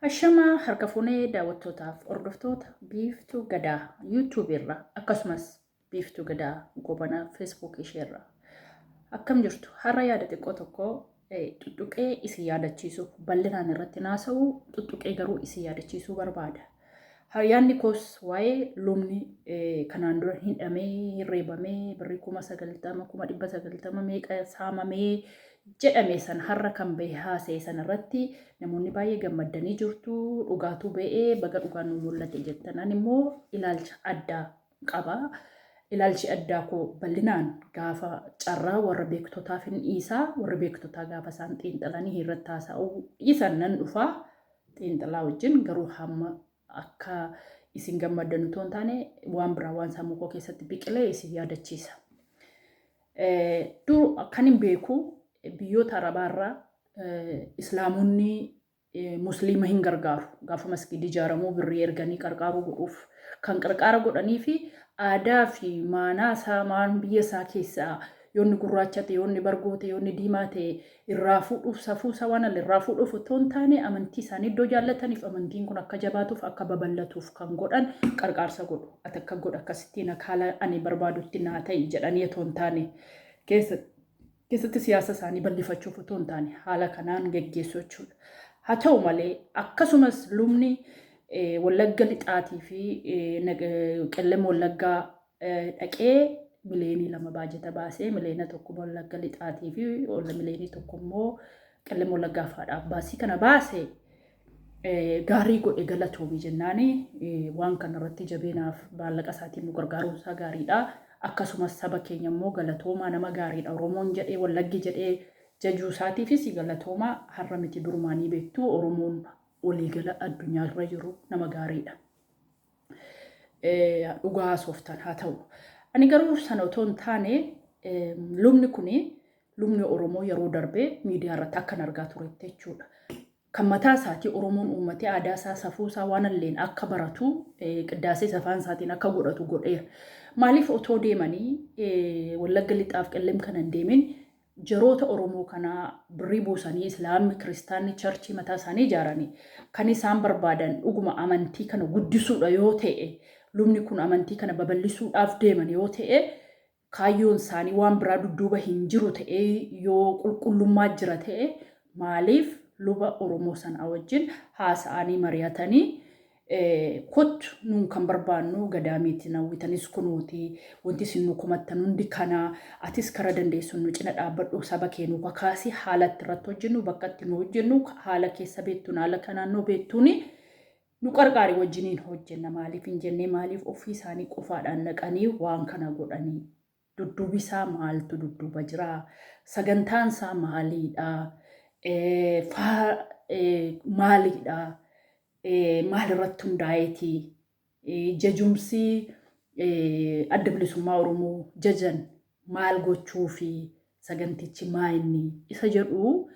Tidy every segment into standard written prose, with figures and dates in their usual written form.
Ashamaa harka fuunee daawwattootaaf hordoftoota Biiftuu Gadaa YouTube irra akkasumas Biiftuu Gadaa Gobanaa Facebook isheerra. Akkam jirtu? Har'a yaada xiqqoo tokko xuxuqee isin yaadachiisuuf bal'inaan irratti naasa'u xuxuqee garuu isin yaadachiisuu barbaada. Yaadni koos waa'ee lubni kanaan dura hidhamee hin reebamee birrii 90,000 190,000 meeqa saamamee jedhame san har'a kan bahe haasa'e sana irratti namoonni baay'ee gammaddanii jirtu. Dhugaatuu ba'ee baga dhugaan nu mul'ate jettan. Ani immoo ilaalcha addaa qaba. Ilaalchi addaa koo bal'inaan gaafa carraa warra beektotaaf hin dhiisaa. Warri beektotaa gaafa isaan xiinxalanii irratti haasa'uu dhiisan nan dhufaa. Xiinxalaa wajjin garuu hamma akka isin gammaddan utuu hin taane waan biraa waan sammuu koo keessatti biqilee isin yaadachiisa. Dur kan hin beeku biyyoota Arabaarraa Islaamonni Musliima hin gargaaru. Gaafa masgiidi ijaaramuu birrii erganii qarqaaruu godhuuf. Kan qarqaara godhanii fi aadaa fi maanaa isaa maan biyya isaa keessaa yoonni gurraacha ta'e, yoonni bargoo ta'e, yoonni diimaa ta'e irraa fuudhuuf safuu isaa waan alle irraa fuudhuuf otoo hin taane amantii isaanii iddoo jaallataniif amantiin kun akka jabaatuuf akka babal'atuuf kan godhan qarqaarsa godhu. Ati akka godha akkasittiin akka haala ani barbaadutti naa ta'i jedhanii otoo hin taane keessatti siyaasa isaanii bal'ifachuuf otoo hin taane haala kanaan geggeessu jechuudha. Haa ta'u malee akkasumas lubni Wallagga Lixaatii fi Qellem Wallaggaa dhaqee 2 miliyoonii baajata baasee 1 miliyoona Wallagga Lixaatii fi 1 miliyoonii immoo Qellem Wallaggaa faadhaaf baasii kana baase gaarii godhe galatoomi jennaani waan kana irratti jabeenaaf maallaqa isaatiin nu gargaaruun isaa gaariidha. Akkasumas saba keenya immoo galatoomaa nama gaariidha Oromoon jedhee Wallaggi jedhee jajuu isaatiifis galatoomaa har'a miti durumaanii beektu Oromoon waliigala addunyaa irra jiru nama gaariidha. Dhugaa haasoftan haa ta'u. Ani garuu sana otoo hin taane lubni kuni lubni Oromoo yeroo darbee miidiyaa irratti akkan argaa turetti jechuudha. Kan mataa isaatii Oromoon uummatee aadaa isaa safuu isaa waan illeen akka baratu qiddaasee afaan isaatiin akka godhatu godheera. Maaliif otoo deemanii Wallagga Lixaaf Qellem kana hin deemin jaroota Oromoo kanaa birrii buusanii Islaamni Kiristaanni church mataa isaanii ijaaranii kan isaan barbaadan dhuguma amantii kana guddisuudha yoo ta'e, lubni kun amantii kana babal'isuudhaaf deeman yoo ta'e, kaayyoon isaanii waan biraa dudduuba hin jiru ta'ee yoo qulqullummaa jira ta'e, maaliif luba Oromoo sanaa wajjin haasa'anii mari'atanii kottu nuun kan barbaannu gadaamiitti nawwitanis kunuuti, wanti isin nu komattan hundi kana, atis kara dandeessu nu cina dhaabbadhu, saba kee nu kakaasi, haala itti irratti hojjennu, bakka itti nu hojjennu, haala keessa beektuun, haala naannoo beektuuni nu qarqaari, wajjiniin hojjenna maaliif hin jennee? Maaliif ofii isaanii qofaadhaan naqanii waan kana godhanii? Dudduubi isaa maaltu dudduuba jira? Sagantaan isaa maaliidha? Maaliidha? Maal irratti hundaa'eeti? Jajumsi Adda Bilisummaa Oromoo jajan maal gochuu fi sagantichi maa inni isa jedhu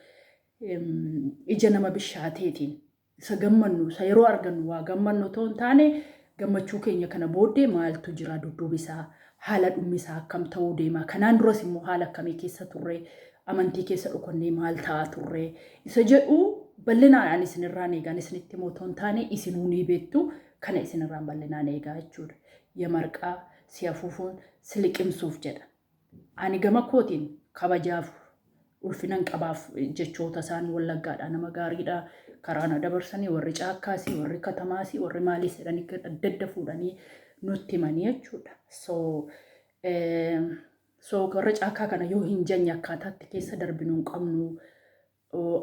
ija nama bishaateetiin isa gammannu, isa yeroo argannu waa gammannu otoo hin taane, gammachuu keenya kana booddee maaltu jira dudduubi isaa, haala dhummi isaa akkam ta'uu deema, kanaan duras immoo haala akkamii keessa turre, amantii keessa dhokannee maal ta'aa turre isa jedhu bal'inaan ani isinirraan eegaan isinitti immoo otoo hin taane isinuu ni beektu, kana isinirraan bal'inaan eegaa jechuudha. Yamarqaa si afuufuun si liqimsuuf jedha. Ani gama kootiin kabajaaf ulfinan qabaaf jechoota isaan Wallaggaadha nama gaariidha karaa na dabarsanii warri caakkaasii warri katamaasii warri maaliis jedhanii adda adda fuudhanii nutti himanii jechuudha. So warra caakkaa kana yoo hin janye akkaataatti keessa darbinu hin qabnu,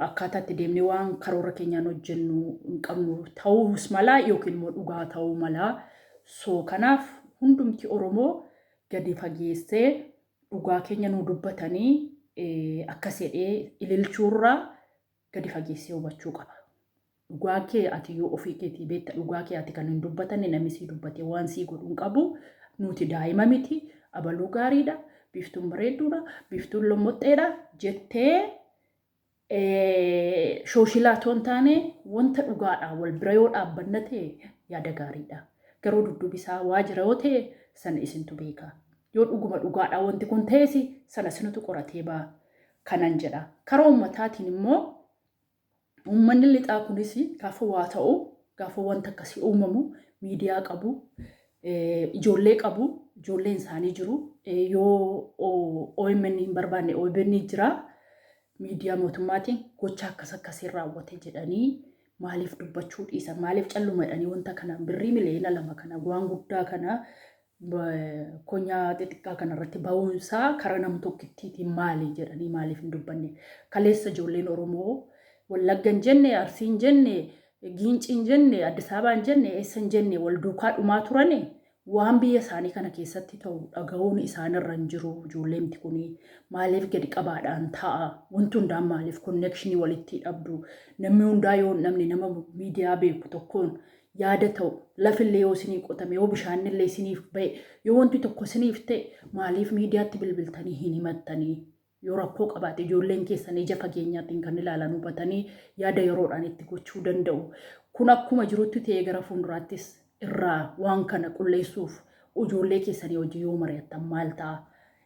akkaataa itti deemnee waan karoora keenyaan hojjennu hin qabnu ta'uus malaa yookiin immoo dhugaa ta'uu malaa. So kanaaf hundumti Oromoo gadi fageessee dhugaa keenya nu dubbatanii akkas jedhee ililchuurraa gadi fageessee hubachuu qaba. Dhugaa kee ati yoo ofii keetii beekta, dhugaa kee ati kan hin dubbatanne namni sii dubbatee waan sii godhu hin qabu. Nuti daa'ima miti, abaluu gaariidha, Biiftuun bareedduudha, Biiftuun lommoxxeedha jettee shooshilaa otoo hin taane wanta dhugaadha wal bira yoo dhaabbanna ta'e yaada gaariidha. Garuu dudduubi isaa waa jira yoo ta'e sana isintu beeka. Yoo dhuguma dhugaadha wanti kun ta'es sana isinutu qoratee ba'a kanan jedha. Karaa uummataatiin immoo Uummanni lixaa kunis gaafa waa ta'u, gaafa wanta akkasii uumamu miidiyaa qabu, ijoollee qabu, ijoolleen isaanii jiru. Yoo OMN hin barbaanne OBN jira. Miidiyaa mootummaatiin gocha akkas akkasii raawwate jedhanii maaliif dubbachuu dhiisan? Maaliif calluma jedhanii wanta kana birrii miliyoona 2 kana waan guddaa kana konyaa xixiqqaa kanarratti ba'uunsaa karaa nam tokkittiitiin maali jedhanii maaliif hin dubbanne? Kaleessa ijoolleen Oromoo Wallagga hin jenne, Arsii hin jenne, Giincii hin jenne, Addis Ababaa hin jenne, eessa hin jenne wal duukaa dhumaa turani. Waan biyya isaanii kana keessatti ta'u dhaga'uun isaanirra hin jiru. Ijoolleemti kun maaliif gadi qabaadhaan ta'a? Wanti hundaan maaliif connection walitti dhabdu? Namni hundaa yoo namni nama miidiyaa beeku tokkoon yaada ta'u, lafillee yoo isinii qotame, yoo bishaanillee isiniif ba'e, yoo wanti tokko isiniif ta'e, maaliif miidiyaatti bilbiltanii hin himattanii? Yoo rakkoo qabaate ijoolleen keessan ija fageenyaatiin kan ilaalan hubatanii yaada yeroodhaan itti gochuu danda'u. Kun akkuma jirutti ta'ee gara fuulduraattis irraa waan kana qulleessuuf ijoollee keessanii hojii yoo mari'attan maal ta'a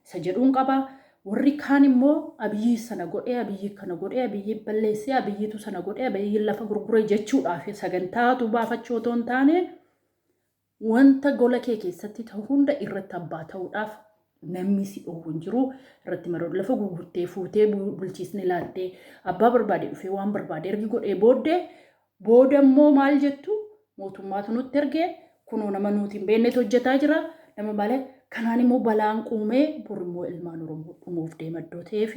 isa jedhuun qaba. Warri kaan immoo Abiyyi sana godhee, Abiyyi kana godhee, Abiyyi balleessee, Abiyyitu sana godhee, Abiyyi lafa gurgure jechuudhaaf sagantaatu baafachuu otoo hin taane, wanta gola kee keessatti ta'u hunda irratti abbaa ta'uudhaaf namni si dhoowwu hin jiru. Irratti maroo lafa gurgurtee fuutee bulchiisni laattee abbaa barbaade dhufee waan barbaade ergi godhee booddee booda immoo maal jettu? Mootummaatu nutti ergee, kunoo nama nuti hin beeknetu hojjetaa jira, nama malee. Kanaan immoo balaan quumee bor immoo ilmaan Oromoo dhumuuf deema iddoo ta'eef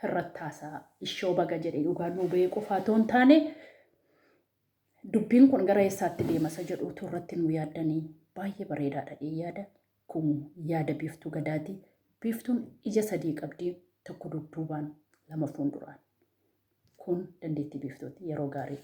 irratti haasa'a. Ishoo baga jedhee dhugaan nuu bahee qofaa otoo hin taane, dubbiin kun gara eessaatti deema isa jedhuutu irratti nu yaaddanii baay'ee bareedaadha yaada. Kun yaada Biiftuu Gadaati. Biiftuun ija sadii qabdi, tokko dudduubaan, lama fuulduraan. Kun dandeettii Biiftuuti. Yeroo gaarii.